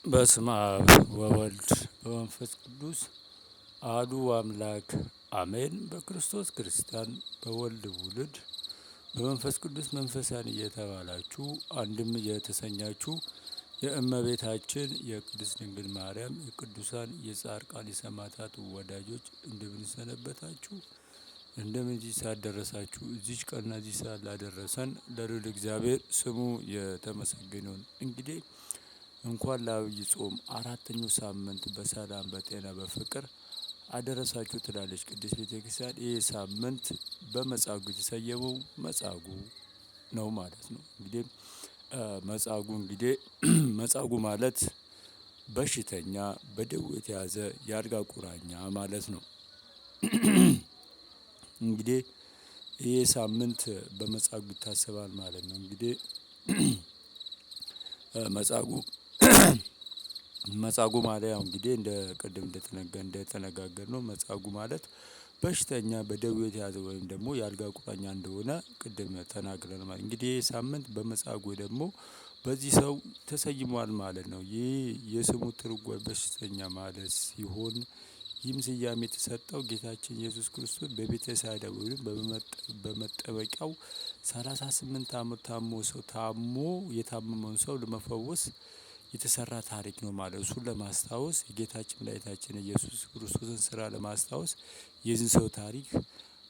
በስመ አብ ወወልድ ወመንፈስ ቅዱስ አሐዱ አምላክ አሜን። በክርስቶስ ክርስቲያን በወልድ ውልድ በመንፈስ ቅዱስ መንፈሳን እየተባላችሁ አንድም የተሰኛችሁ የእመቤታችን የቅድስት ድንግል ማርያም የቅዱሳን የጻድቃን የሰማዕታት ወዳጆች እንደምን ሰነበታችሁ? እንደምን እዚህ ሰዓት ደረሳችሁ? እዚች ቀንና እዚህ ሰዓት ላደረሰን ለልዑል እግዚአብሔር ስሙ የተመሰገነ ይሁን። እንግዲህ እንኳን ለዐቢይ ጾም አራተኛው ሳምንት በሰላም በጤና በፍቅር አደረሳችሁ ትላለች ቅድስት ቤተክርስቲያን። ይህ ሳምንት በመጻጉዕ የተሰየመው መጻጉዕ ነው ማለት ነው። እንግዲህ መጻጉዕ እንግዲህ መጻጉዕ ማለት በሽተኛ በደዌ የተያዘ የአልጋ ቁራኛ ማለት ነው። እንግዲህ ይህ ሳምንት በመጻጉዕ ይታሰባል ማለት ነው። እንግዲህ መጻጉዕ መጻጉዕ ማለት ያው እንግዲህ እንደ ቅድም እንደተነጋገርነው መጻጉዕ ማለት በሽተኛ በደዌ የተያዘ ወይም ደግሞ የአልጋ ቁራኛ እንደሆነ ቅድም ተናግረን ማለት እንግዲህ ይህ ሳምንት በመጻጉዕ ደግሞ በዚህ ሰው ተሰይሟል ማለት ነው። ይህ የስሙ ትርጓሜ በሽተኛ ማለት ሲሆን ይህም ስያሜ የተሰጠው ጌታችን ኢየሱስ ክርስቶስ በቤተ ሳይዳ ወይም በመጠበቂያው 38 አመት ታሞ ሰው ታሞ የታመመውን ሰው ለመፈወስ የተሰራ ታሪክ ነው ማለት ነው። እሱን ለማስታወስ የጌታችን መድኃኒታችን ኢየሱስ ክርስቶስን ስራ ለማስታወስ የዚህን ሰው ታሪክ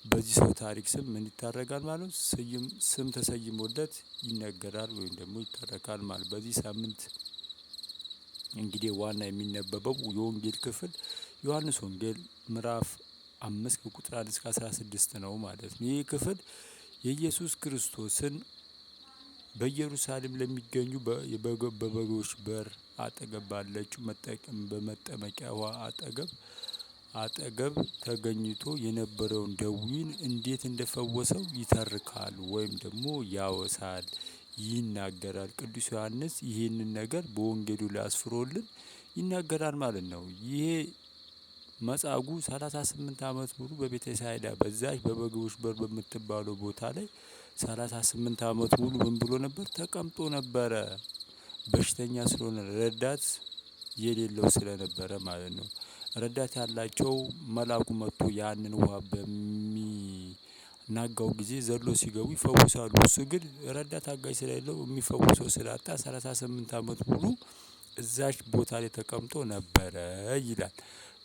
በዚህ ሰው ታሪክ ስም ምን ይታረጋል ማለት ነው? ስይም ስም ተሰይሞለት ይነገራል ወይም ደግሞ ይተረካል ማለት በዚህ ሳምንት። እንግዲህ ዋና የሚነበበው የወንጌል ክፍል ዮሐንስ ወንጌል ምዕራፍ 5 ከቁጥር 1 እስከ 16 ነው ማለት ነው። ይህ ክፍል የኢየሱስ ክርስቶስን በኢየሩሳሌም ለሚገኙ በበጎች በር አጠገብ ባለችው በመጠመቂያ ውሃ አጠገብ ተገኝቶ የነበረውን ደዌን እንዴት እንደፈወሰው ይተርካል ወይም ደግሞ ያወሳል፣ ይናገራል። ቅዱስ ዮሐንስ ይህንን ነገር በወንጌሉ ላይ አስፍሮልን ይናገራል ማለት ነው። ይሄ መጻጉዕ 38 አመት ሙሉ በቤተ ሳይዳ በዛች በበጎች በር በምትባለው ቦታ ላይ 38 አመት ሙሉ ምን ብሎ ነበር? ተቀምጦ ነበረ። በሽተኛ ስለሆነ ረዳት የሌለው ስለነበረ ማለት ነው። ረዳት ያላቸው መልአኩ መጥቶ ያንን ውሃ በሚናጋው ጊዜ ዘሎ ሲገቡ ይፈውሳሉ። እሱ ግን ረዳት አጋዥ ስለሌለው የሚፈውሰው ስላጣ 38 አመት ሙሉ እዛች ቦታ ላይ ተቀምጦ ነበረ ይላል።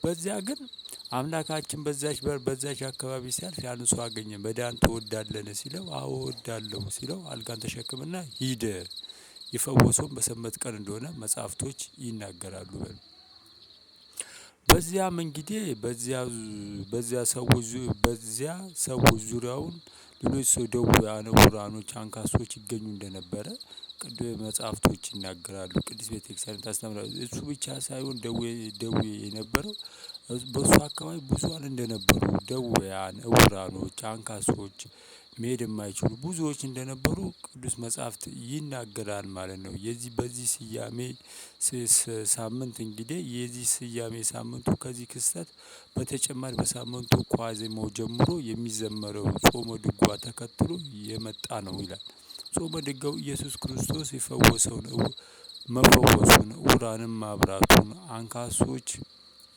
በዚያ ግን አምላካችን በዛች በር በዛች አካባቢ ሲያልፍ ያን ሰው አገኘ። መዳን ትወዳለህ ሲለው አዎ እወዳለሁ ሲለው አልጋን ተሸክምና ሂድ። የፈወሰውም በሰንበት ቀን እንደሆነ መጽሐፍቶች ይናገራሉ። በዚያም እንግዲህ በዚያ ሰዎች በዚያ ሰዎች ዙሪያውን ሌሎች ሰው ደውያን ዕውራኖች አንካሶች ይገኙ እንደነበረ ቅዱስ መጽሐፍቶች ይናገራሉ። ቅድስት ቤተክርስቲያን ታስተምራለች። እሱ ብቻ ሳይሆን ደዌ ደዌ የነበረው በእሱ አካባቢ ብዙሃን እንደነበሩ ደውያን ዕውራኖች አንካሶች መሄድ የማይችሉ ብዙዎች እንደነበሩ ቅዱስ መጽሐፍት ይናገራል ማለት ነው። የዚህ በዚህ ስያሜ ሳምንት እንግዲህ የዚህ ስያሜ ሳምንቱ ከዚህ ክስተት በተጨማሪ በሳምንቱ ከዋዜማው ጀምሮ የሚዘመረው ጾመ ድጓ ተከትሎ የመጣ ነው ይላል። ጾመ ድጓው ኢየሱስ ክርስቶስ የፈወሰውን መፈወሱን ዕውራንን ማብራቱን አንካሶች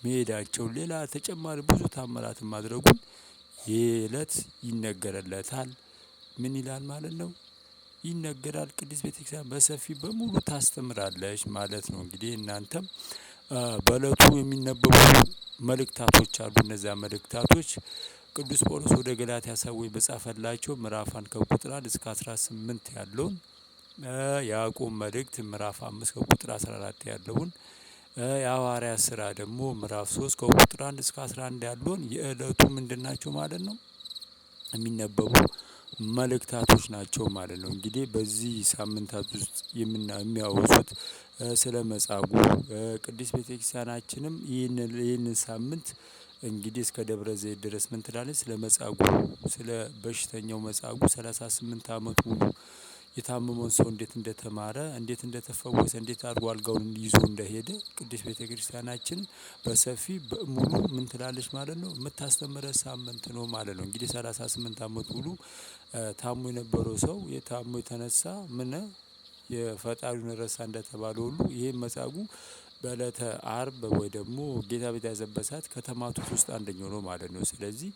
መሄዳቸውን ሌላ ተጨማሪ ብዙ ታምራትን ማድረጉን ይህ እለት ይነገርለታል። ምን ይላል ማለት ነው? ይነገራል። ቅድስት ቤተክርስቲያን በሰፊ በሙሉ ታስተምራለች ማለት ነው። እንግዲህ እናንተም በእለቱ የሚነበቡ መልእክታቶች አሉ። እነዚያ መልእክታቶች ቅዱስ ጳውሎስ ወደ ገላትያ ሰዎች በጻፈላቸው ምዕራፍ 1 ከቁጥር 1 እስከ 18 ያለውን፣ ያዕቆብ መልእክት ምዕራፍ 5 ከቁጥር 14 ያለውን፣ የሐዋርያት ስራ ደግሞ ምዕራፍ 3 ከቁጥር 1 እስከ 11 ያለውን የእለቱ ምንድን ናቸው ማለት ነው? የሚነበቡ መልእክታቶች ናቸው ማለት ነው። እንግዲህ በዚህ ሳምንታት ውስጥ የሚያወሱት ስለ መጻጉዕ ቅድስት ቤተክርስቲያናችንም ይህንን ሳምንት እንግዲህ እስከ ደብረ ዘይት ድረስ ምን ትላለች? ስለ መጻጉዕ ስለ በሽተኛው መጻጉዕ 38 አመት ሙሉ የታመመውን ሰው እንዴት እንደተማረ እንዴት እንደተፈወሰ እንዴት አድርጎ አልጋውን ይዞ እንደሄደ ቅድስት ቤተክርስቲያናችን በሰፊ በሙሉ ምን ትላለች ማለት ነው? የምታስተምረው ሳምንት ነው ማለት ነው። እንግዲህ 38 አመት ሙሉ ታሞ የነበረው ሰው የታሞ የተነሳ ምን የፈጣሪውን ረሳ እንደተባለ ሁሉ ይሄን መጻጉዕ በእለተ አርብ ወይ ደግሞ ጌታ በተያዘበት ሰዓት ከተማቱት ውስጥ አንደኛው ነው ማለት ነው። ስለዚህ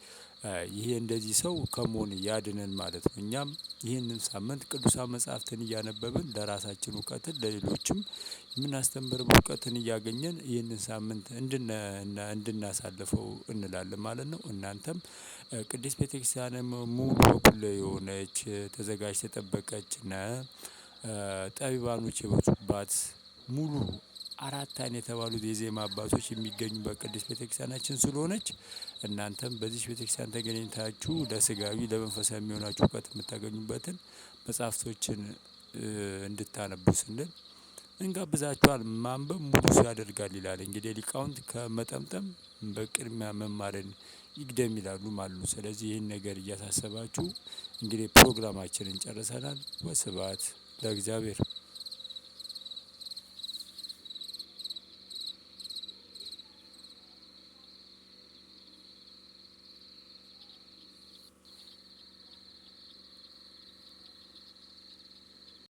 ይሄ እንደዚህ ሰው ከመሆን ያድነን ማለት ነው። እኛም ይህንን ሳምንት ቅዱሳን መጽሐፍትን እያነበብን ለራሳችን እውቀትን ለሌሎችም የምናስተምርበት እውቀትን እያገኘን ይህንን ሳምንት እንድናሳልፈው እንላለን ማለት ነው። እናንተም ቅድስት ቤተክርስቲያንም ሙሉ በኩል የሆነች ተዘጋጅታ የጠበቀች ጠቢባኖች የበዙባት ሙሉ አራት አይነት የተባሉት የዜማ አባቶች የሚገኙ በቅድስት ቤተክርስቲያናችን ስለሆነች እናንተም በዚች ቤተክርስቲያን ተገናኝታችሁ ለስጋዊ ለመንፈሳዊ የሚሆናችሁ እውቀት የምታገኙበትን መጽሐፍቶችን እንድታነቡ ስንል እንጋብዛችኋል። ማንበብ ሙሉ ሰው ያደርጋል ይላል እንግዲህ ሊቃውንት ከመጠምጠም በቅድሚያ መማርን ይቅደም ይላሉ ማለት ነው። ስለዚህ ይሄን ነገር እያሳሰባችሁ እንግዲህ ፕሮግራማችንን ጨርሰናል። ወስብሐት ለእግዚአብሔር።